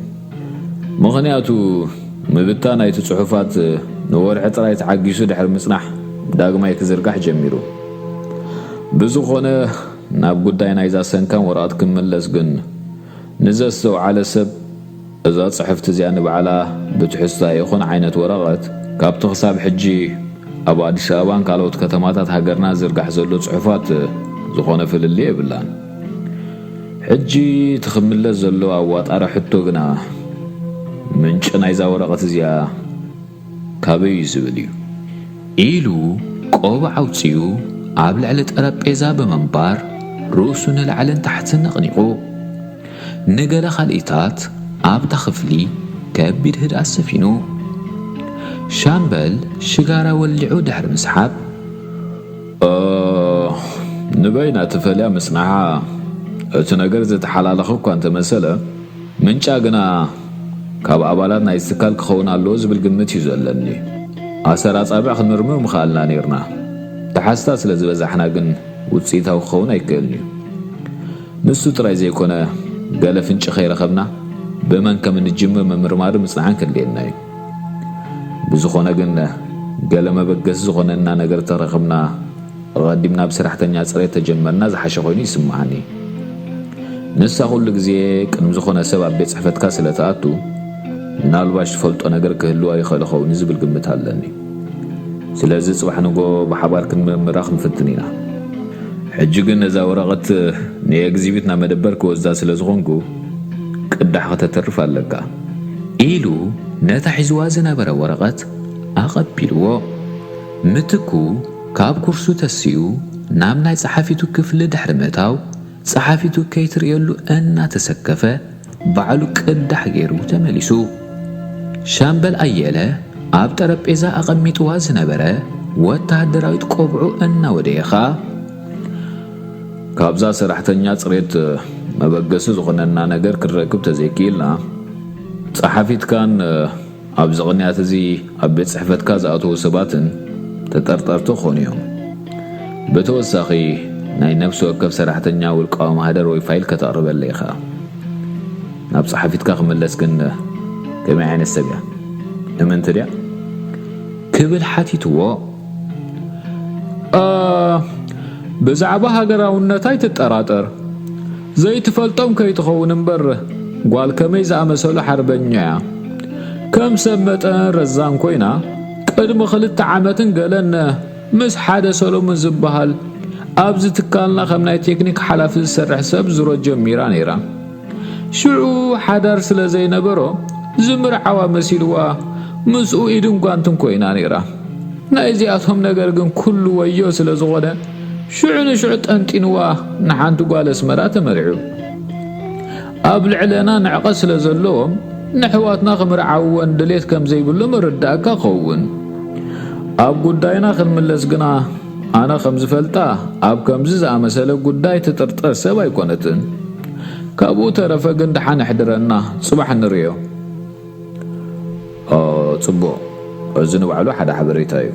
ምኽንያቱ፣ ምብታን ናይቲ ጽሑፋት ንወርሒ ጥራይ ተዓጊሱ ድሕሪ ምጽናሕ፣ ዳግማይ ክዝርጋሕ ጀሚሩ። ብዝኾነ፣ ናብ ጉዳይ ናይዛ ሰንካም ወረቐት ክንምለስ ግን፣ ንዘስተውዓለ ሰብ፣ እዛ ጽሕፍቲ እዚኣ ንባዕላ ብትሕዝቶኣ ይኹን ዓይነት ወረቐት፣ ካብቲ ክሳብ ሕጂ ኣብ ኣዲስ ኣበባን ካልኦት ከተማታት ሃገርና ዝርጋሕ ዘሎ ጽሑፋት ዝኾነ ፍልልይ የብላን። ሕጂ እቲ ክምለስ ዘሎ ኣዋጣሪ ሕቶ ግና፣ ምንጪ ናይዛ ወረቐት እዚኣ ካበይ እዩ ዝብል እዩ?" ኢሉ ቆብዕ ኣውጺኡ ኣብ ልዕሊ ጠረጴዛ ብምንባር ርእሱ ንላዕልን ታሕትን ነቕኒቑ። ንገለ ካልኢታት ኣብታ ክፍሊ ከቢድ ህድኣት ሰፊኑ። ሻምበል ሽጋራ ወሊዑ ድሕሪ ምስሓብ፣ "እ፣ ንበይና ትፈልያ ምጽናሓ እቲ ነገር ዝተሓላለኸ እኳ እንተመሰለ፣ ምንጫ ግና ካብ ኣባላት ናይዚ ትካል ክኸውን ኣለዎ ዝብል ግምት እዩ ዘለኒ። ኣሰር ኣጻብዕ ክንምርምር ምኽኣልና ነይርና። ተሓዝታት ስለ ዝበዛሕና ግን ውጽኢታዊ ክኸውን ኣይክእልን እዩ። ንሱ ጥራይ ዘይኮነ፣ ገለ ፍንጪ ከይረኸብና ብመን ከም እንጅምር ምምርማርን ምጽናዕን ከድልየና እዩ። ብዝኾነ ግን፣ ገለ መበገሲ ዝኾነና ነገር ተረኽብና፣ ኣቐዲምና ብሰራሕተኛ ጽሬት ተጀመርና ዝሓሸ ኮይኑ ይስምዓኒ። ንሳ ኩሉ ግዜ ቅድሚ ዝኾነ ሰብ ኣብ ቤት ጽሕፈትካ ስለ ትኣቱ፣ ምናልባሽ ትፈልጦ ነገር ክህልዋ ይኽእል ኸውን ዝብል ግምት ኣለኒ። ስለዚ ጽባሕ ንጎ ብሓባር ክንምርምራ ክንፍትን ኢና። ሕጂ ግን ነዛ ወረቐት ንኤግዚቢት ናብ መደበር ክወስዳ ስለ ዝኾንኩ፣ ቅዳሕ ከተተርፍ ኣለካ" ኢሉ ነታ ሒዝዋ ዝነበረ ወረቐት ኣቐቢልዎ። ምትኩ ካብ ኩርሱ ተሲኡ ናብ ናይ ጸሓፊቱ ክፍሊ ድሕሪ ምእታው፣ ጸሓፊቱ ከይትርእየሉ እናተሰከፈ ባዕሉ ቅዳሕ ገይሩ ተመሊሱ። ሻምበል ኣየለ ኣብ ጠረጴዛ ኣቐሚጥዋ ዝነበረ ወተሃደራዊት ቆብዑ እናወደየ ኸኣ፣ ካብዛ ሰራሕተኛ ጽሬት መበገሲ ዝኾነና ነገር ክንረክብ ተዘይክኢልና፣ ጸሓፊትካን ኣብዚ ቅንያት እዚ ኣብ ቤት ጽሕፈትካ ዝኣተዉ ሰባትን ተጠርጠርቲ ክኾኑ እዮም። ብተወሳኺ ናይ ነፍሲ ወከፍ ሰራሕተኛ ውልቃዊ ማህደር ወይ ፋይል ከተቕርበለይ ኢኻ። ናብ ጸሓፊትካ ክምለስ ግን ከመይ ዓይነት ሰብ እያ? እምንቲ ድያ? ክብል ሓቲትዎ። ኣ፣ ብዛዕባ ሃገራውነታ ኣይትጠራጠር። ዘይትፈልጦም ከይትኸውን እምበር፣ ጓል ከመይ ዝኣመሰሉ ሓርበኛ እያ። ከም ሰብ መጠን ረዛን ኮይና፣ ቅድሚ ክልተ ዓመትን ገለን ምስ ሓደ ሰሎሙን ዝበሃል ኣብዚ ትካልና ከም ናይ ቴክኒክ ሓላፊ ዝሰርሕ ሰብ ዙሮ ጀሚራ ነይራ። ሽዑ ሓዳር ስለ ዘይነበሮ፣ ዝምርዓዋ መሲልዋ ምስኡ ኢድን ጓንትን ኮይና ነይራ። ናይዚኣቶም ነገር ግን ኩሉ ወዮ ስለ ዝኾነ፣ ሽዑ ንሽዑ ጠንጢንዋ ንሓንቲ ጓል ኣስመራ ተመሪዑ። ኣብ ልዕለና ንዕቐት ስለ ዘለዎም፣ ንሕዋትና ክምርዓውወን ድሌት ከም ዘይብሎም እርዳእካ ክኸውን። ኣብ ጉዳይና ክንምለስ ግና፣ ኣነ ከም ዝፈልጣ፣ ኣብ ከምዚ ዝኣመሰለ ጉዳይ ትጥርጠር ሰብ ኣይኮነትን። ካብኡ ተረፈ ግን ደሓን ኣሕድረና፣ ጽባሕ ንርእዮ። ኦ፣ ጽቡቕ። እዚ ንባዕሉ ሓደ ሓበሬታ እዩ።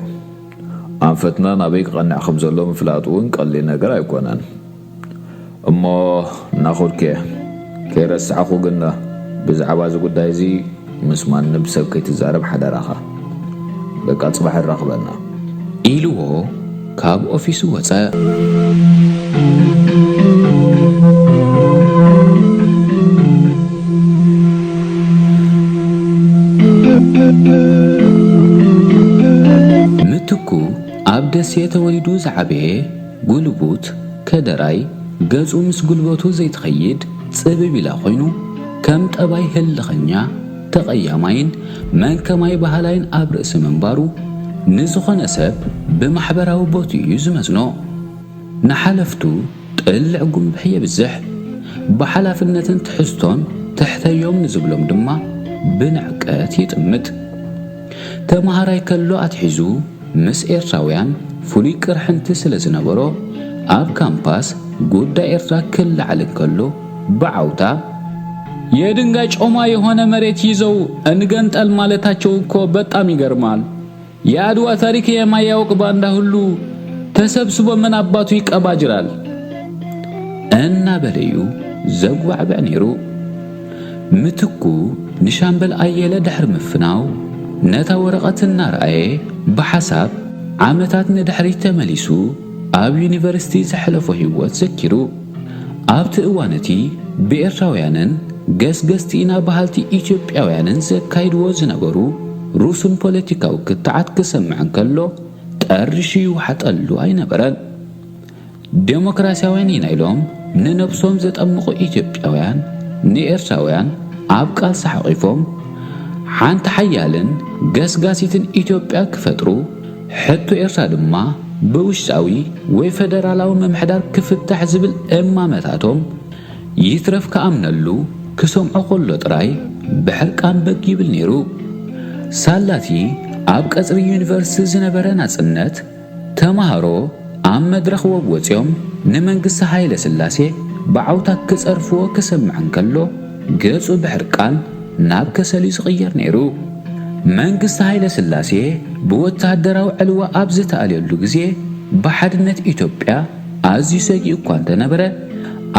ኣንፈትና ናበይ ክቐንዕ ከም ዘሎ ምፍላጥ እውን ቀሊል ነገር ኣይኮነን። እሞ እናኸድኩ እየ። ከይረሳዕኹ ግን ብዛዕባ እዚ ጉዳይ እዚ ምስ ማንም ሰብ ከይትዛረብ ሓደራኻ። በቃ ጽባሕ ንራኸበና። ኢልዎ ካብ ኦፊሱ ወጸ። ምትኩ ኣብ ደሴ ተወሊዱ ዝዓበየ ጉልቡት ከደራይ፣ ገጹ ምስ ጉልበቱ ዘይትኸይድ ጽብብ ኢላ ኮይኑ፣ ከም ጠባይ ህልኸኛ፣ ተቐያማይን መንከማይ በሃላይን ኣብ ርእሲ ምንባሩ፣ ንዝኾነ ሰብ ብማሕበራዊ ቦትኡ እዩ ዝመዝኖ። ንሓለፍቱ ጥልዕ ጉምብሕ የብዝሕ፣ ብሓላፍነትን ትሕዝቶን ትሕተዮም ንዝብሎም ድማ ብንዕቀት ይጥምት። ተማሃራይ ከሎ ኣትሒዙ ምስ ኤርትራውያን ፍሉይ ቅርሕንቲ ስለ ዝነበሮ፣ ኣብ ካምፓስ ጉዳይ ኤርትራ ክለዓል እንከሎ ብዓውታ፣ «የድንጋይ ጮማ የሆነ መሬት ይዘው እንገንጠል ማለታቸው እኮ በጣም ይገርማል። የአድዋ ታሪክ የማያውቅ ባንዳ ሁሉ ተሰብስቦ ምን አባቱ ይቀባጅራል» እናበለዩ ዘጉባዕብዕ ነይሩ። ምትኩ ንሻምበል ኣየለ ድሕሪ ምፍናው፣ ነታ ወረቐት እናረኣየ ብሓሳብ ዓመታት ንድሕሪት ተመሊሱ ኣብ ዩኒቨርሲቲ ዘሕለፎ ህይወት ዘኪሩ። ኣብቲ እዋን እቲ ብኤርትራውያንን ገስገስቲ ኢና በሃልቲ ኢትዮጵያውያንን ዘካይድዎ ዝነበሩ ሩሱን ፖለቲካዊ ክትዓት ክሰምዕ እንከሎ፣ ጠርሹ ይውሓጠሉ ኣይነበረን። ዴሞክራሲያውያን ኢና ኢሎም ንነብሶም ዘጠምቑ ኢትዮጵያውያን ንኤርትራውያን ኣብ ቃልሲ ሓቒፎም፣ ሓንቲ ሓያልን ገስጋሲትን ኢትዮጵያ ክፈጥሩ፣ ሕቶ ኤርትራ ድማ ብውሽጣዊ ወይ ፈደራላዊ ምምሕዳር ክፍታሕ ዝብል እማመታቶም ይትረፍ ክኣምነሉ ክሰምዖ ከሎ ጥራይ ብሕርቃን በግ ይብል ነይሩ። ሳላቲ ኣብ ቀጽሪ ዩኒቨርሲቲ ዝነበረ ናጽነት፣ ተማሃሮ ኣብ መድረኽ ወብ ወጺኦም ንመንግስቲ ሃይለ ስላሴ ብዓውታ ክጸርፍዎ ክሰምዕ እንከሎ፣ ገጹ ብሕርቃን ናብ ከሰል እዩ ዝቕየር ነይሩ። መንግስቲ ሃይለ ስላሴ ብወተሃደራዊ ዕልዋ ኣብ ዝተኣልየሉ ግዜ፣ ብሓድነት ኢትዮጵያ ኣዝዩ ሰጊኡ እኳ እንተነበረ፣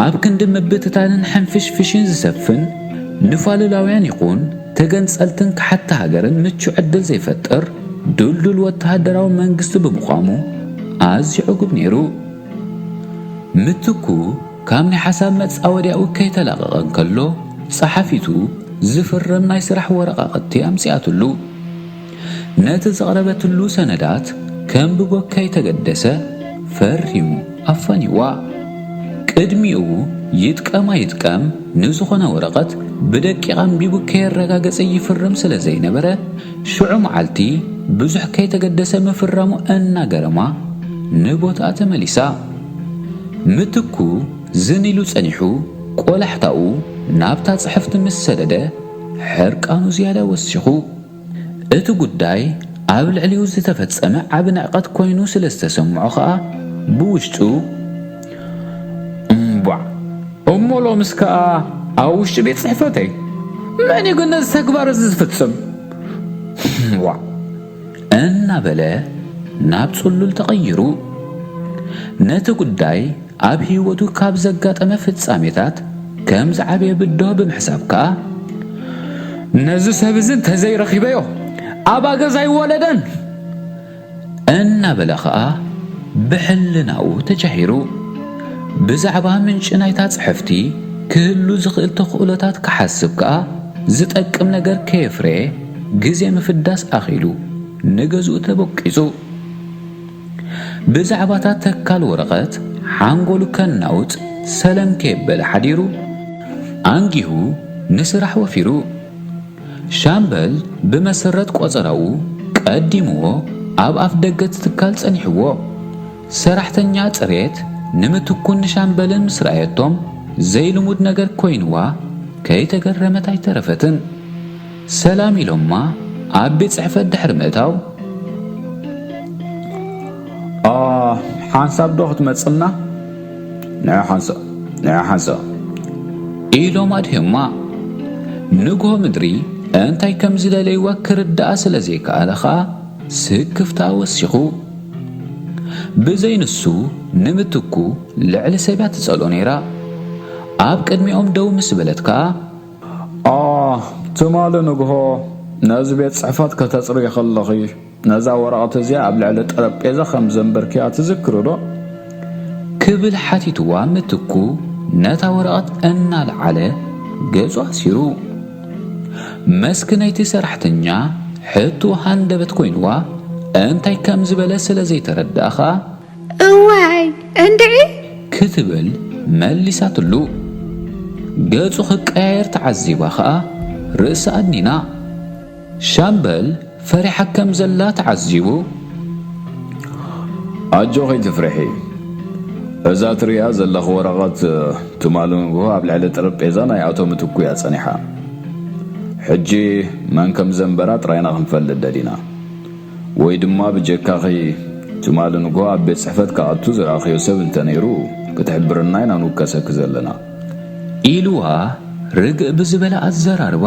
ኣብ ክንዲ ምብትታንን ሕንፍሽፍሽን ዝሰፍን፣ ንፋልላውያን ይኹን ተገንጸልትን ክሓድቲ ሃገርን ምቹእ ዕድል ዘይፈጥር ድልዱል ወተሃደራዊ መንግስቲ ብምዃሙ ኣዝዩ ዕጉብ ነይሩ። ምትኩ ካብ ናይ ሓሳብ መጻወድያኡ ከይተላቐቐ እንከሎ፣ ጸሓፊቱ ዝፍረም ናይ ስራሕ ወረቓቕቲ ኣምጺኣትሉ። ነቲ ዘቕረበትሉ ሰነዳት ከንብቦ ከይተገደሰ ፈሪሙ ኣፋንይዋ። ቅድሚኡ ይጥቀም ኣይጥቀም ንዝኾነ ወረቐት ብደቂቕ ኣንቢቡ ከየረጋገጸ ይፍርም ስለ ዘይነበረ፣ ሽዑ መዓልቲ ብዙሕ ከይተገደሰ ምፍራሙ እናገረማ፣ ንቦትኣ ተመሊሳ። ምትኩ ዝን ኢሉ ጸኒሑ፣ ቆላሕታኡ ናብታ ጽሕፍቲ ምስ ሰደደ፣ ሕርቃኑ ዝያዳ ወሲኹ። እቲ ጉዳይ ኣብ ልዕሊኡ ዝተፈጸመ ዓቢ ንዕቀት ኮይኑ ስለ ዝተሰምዖ ኸኣ፣ ብውሽጡ፣ "እምቧዕ! እሞ ሎምስ ከኣ ኣብ ውሽጢ ቤት ጽሕፈተይ? መን እዩ ግን ነዚ ተግባር እዚ ዝፍጽም? ዋዕ!" እናበለ ናብ ጽሉል ተቐይሩ። ነቲ ጉዳይ ኣብ ህይወቱ ካብ ዘጋጠመ ፍጻሜታት ከም ዝዓበየ ብድሆ ብምሕሳብ ከኣ፣ "ነዚ ሰብ እዚ እንተዘይረኺበዮ፣ ኣባገዝ ኣይወለደን!" እናበለ ኸኣ ብሕልናኡ ተጃሂሩ። ብዛዕባ ምንጪ ናይታ ጽሕፍቲ ክህሉ ዝኽእል ተኽእሎታት ክሓስብ ከኣ ዝጠቅም ነገር ከየፍረየ ግዜ ምፍዳስ ኣኺሉ ንገዝኡ ተበቂጹ። ብዛዕባታት ተካል ወረቐት ሓንጎሉ ከናውጽ ሰለም ከየበለ ሓዲሩ፣ ኣንጊሁ ንስራሕ ወፊሩ። ሻምበል ብመሰረት ቆጸራኡ ቀዲምዎ ኣብ ኣፍ ደገ እቲ ትካል ጸኒሕዎ። ሰራሕተኛ ጽሬት ንምትኩን ንሻምበልን ምስ ረኣየቶም ዘይልሙድ ነገር ኮይንዋ ከይተገረመት ኣይተረፈትን። ሰላም ኢሎማ ኣብ ቤት ጽሕፈት ድሕሪ ምእታው፣ "ኣ፣ ሓንሳብ ዶ ክትመጽና?" "ንዐ ሓንሳእ፣ ንዐ ሓንሳእ" ኢሎም ኣድህዮማ። ንግሆ ምድሪ እንታይ ከም ዝደለይዋ ክርድኣ ስለ ዘይከኣለ ኸኣ ስክፍታ ወሲኹ። ብዘይ ንሱ ንምትኩ ልዕሊ ሰብ እያ ትጸልኦ ነይራ። ኣብ ቅድሚኦም ደው ምስ በለት ከኣ፣ "ኣ፣ ትማሊ ንግሆ ነዚ ቤት ጽሕፈት ከተጽርዪ ከለኺ፣ ነዛ ወረቐት እዚኣ ኣብ ልዕሊ ጠረጴዛ ከም ዘንበርክያ ትዝክሪ ዶ?" ክብል ሓቲትዋ ምትኩ ነታ ወረቐት እናልዓለ ገጹ ኣሲሩ። መስኪነይቲ ሰራሕተኛ ሕቶ ሃንደበት ኮይንዋ እንታይ ከም ዝበለ ስለ ዘይተረድኣ ኸኣ፣ "እዋይ፣ እንድዒ?" ክትብል መሊሳትሉ። ገጹ ክቀያየር ተዓዚባ ኸኣ ርእሳ ኣድኒና። ሻምበል ፈሪሓ ከም ዘላ ተዓዚቡ፣ "ኣጆኺ ኣይትፍርሒ። እዛ ትርእያ ዘለኺ ወረቐት ትማሊ ንግሆ ኣብ ልዕሊ ጠረጴዛ ናይ ኣቶ ምትኩ እያ ጸኒሓ። ሕጂ መን ከም ዘንበራ ጥራይና ክንፈልጥ ደሊና። ወይ ድማ ብጀካኺ ትማሊ ንግሆ ኣብ ቤት ጽሕፈት ክኣቱ ዝረኣኽዮ ሰብ እንተ ነይሩ ክትሕብርና ኢና ንውከሰኪ ዘለና" ኢልዋ ርግእ ብዝበለ ኣዘራርባ።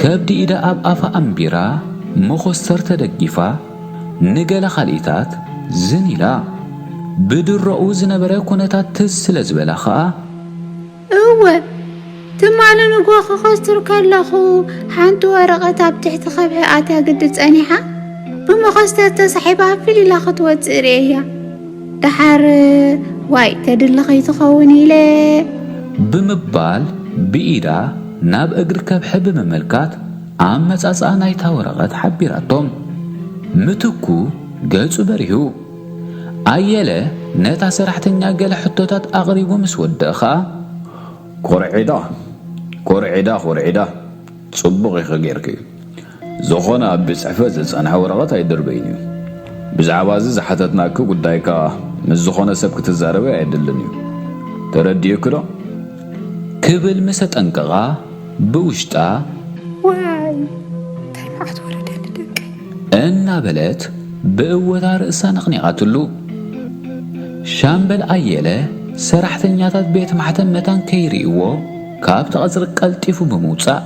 ከብዲ ኢዳ ኣብ ኣፋ ኣንቢራ መኾስተር ተደጊፋ ንገለ ካልኢታት ዝን ኢላ። ብድሮኡ ዝነበረ ኩነታት ትዝ ስለ ዝበላ ኸኣ፣ "እወ፣ ትማሊ ንግሆ ክኸስትር ከለኹ ሓንቲ ወረቐት ኣብ ትሕቲ ከብሒ ኣትያ ግዲ ጸኒሓ፣ ብመኾስተር ተሳሒባ ፍል ኢላ ክትወጽእ ርእየያ። ደሓር ዋይ ተድሊ ከይትኸውን ኢለ" ብምባል ብኢዳ ናብ እግሪ ከብሒ ብምምልካት ኣመጻጽኣ ናይታ ወረቐት ሓቢራቶም። ምትኩ ገጹ በሪሁ። ኣየለ ነታ ሰራሕተኛ ገለ ሕቶታት ኣቕሪቡ ምስ ወደአ ኸኣ፣ "ኮርዒዳ፣ ኮርዒዳ፣ ኮርዒዳ። ጽቡቕ ኢኺ ጌርኪ። ዝኾነ ኣብ ቤት ጽሕፈት ዝጸንሐ ወረቐት ኣይድርበይን እዩ። ብዛዕባ እዚ ዝሓተትናኪ ጉዳይካ ምስ ዝኾነ ሰብ ክትዛረቢ ኣየድልን እዩ። ተረዲኡኪ ዶ?" ክብል ምስ ኣጠንቀቓ ብውሽጣ፣ "ዋይ፣ እንታይ መዓት ወረደኒ ደቂ?" እናበለት ብእወታ ርእሳ ነቕኒቓትሉ። ሻምበል ኣየለ ሰራሕተኛታት ቤት ማሕተም መታን ከይርእይዎ ካብቲ ቀጽሪ ቀልጢፉ ብምውጻእ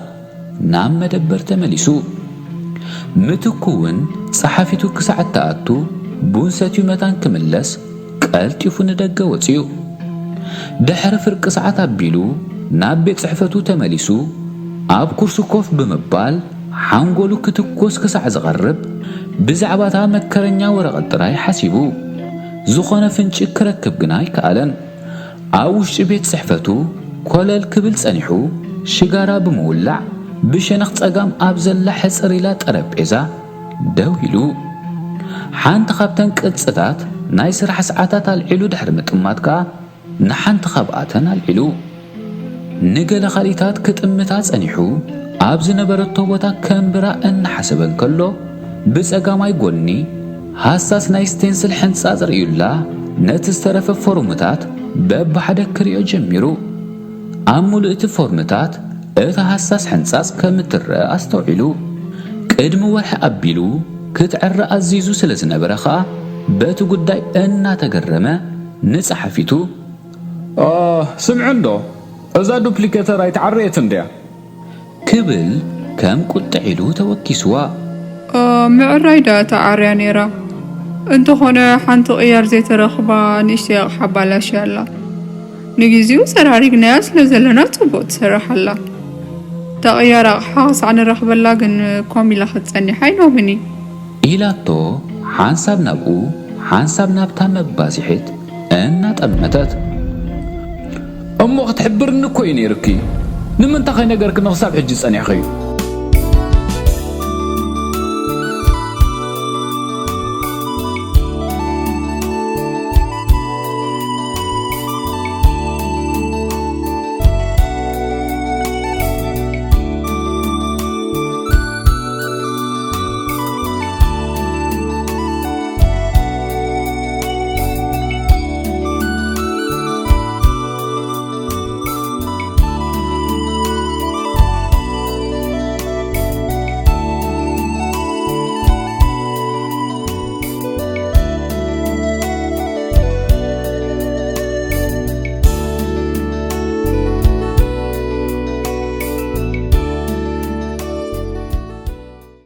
ናብ መደበር ተመሊሱ። ምትኩ እውን ጸሓፊቱ ክሳዕ እትኣቱ ቡን ሰትዩ መታን ክምለስ ቀልጢፉ ንደገ ወጺኡ። ድሕሪ ፍርቂ ሰዓት ኣቢሉ ናብ ቤት ጽሕፈቱ ተመሊሱ ኣብ ኩርሲ ኮፍ ብምባል ሓንጎሉ ክትኮስ ክሳዕ ዝቐርብ ብዛዕባታ መከረኛ ወረቐት ጥራይ ሓሲቡ። ዝኾነ ፍንጪ ክረክብ ግና ኣይከኣለን። ኣብ ውሽጢ ቤት ጽሕፈቱ ኮለል ክብል ጸኒሑ ሽጋራ ብምውላዕ ብሸነኽ ጸጋም ኣብ ዘላ ሕጽር ኢላ ጠረጴዛ ደው ኢሉ። ሓንቲ ካብተን ቅጽታት ናይ ስራሕ ሰዓታት ኣልዒሉ ድሕሪ ምጥማት ከኣ ንሓንቲ ካብኣተን ኣልዒሉ። ንገለ ካልኢታት ክጥምታ ጸኒሑ ኣብ ዝነበረቶ ቦታ ከንብራ እናሓሰበ እንከሎ ብጸጋማይ ጎኒ ሃሳስ ናይ ስቴንስል ሕንጻጽ ርእዩላ፣ ነቲ ዝተረፈ ፎርምታት በብሓደ ክርእዮ ጀሚሩ። ኣብ ምሉእ እቲ ፎርምታት እቲ ሃሳስ ሕንጻጽ ከም እትረአ ኣስተውዒሉ። ቅድሚ ወርሒ ኣቢሉ ክትዕረ ኣዚዙ ስለ ዝነበረ ኸኣ፣ በቲ ጉዳይ እናተገረመ ንጸሓፊቱ፣ "ኦ፣ ስምዒ እንዶ፣ እዛ ዱፕሊኬተር ኣይተዓረየትን ድያ?" ክብል ከም ቁጥዕ ኢሉ ተወኪስዋ። "ኦ፣ ምዕራይ ደኣ ተዓርያ ነይራ። እንተኾነ ሓንቲ ቅያር ዘይተረኽባ ንእሽተይ ኣቕሓ ኣባላሽያ ኣላ። ንግዜኡ ሰራሪግናያ ስለ ዘለና ጽቡቕ ትሰርሕ ኣላ። እታ ቅያር ኣቕሓ ክሳዕ ንረኽበላ ግን ኮም ኢላ ክትጸኒሕ ኣይኖምን እዩ።" ኢላቶ ሓንሳብ ናብኡ ሓንሳብ ናብታ መባዚሒት እናጠመተት። "እሞ ክትሕብርኒ እኮ እዩ ነይርኪ። ንምንታይ ከይነገርክኒ ክሳብ ሕጂ ጸኒሕኺ?"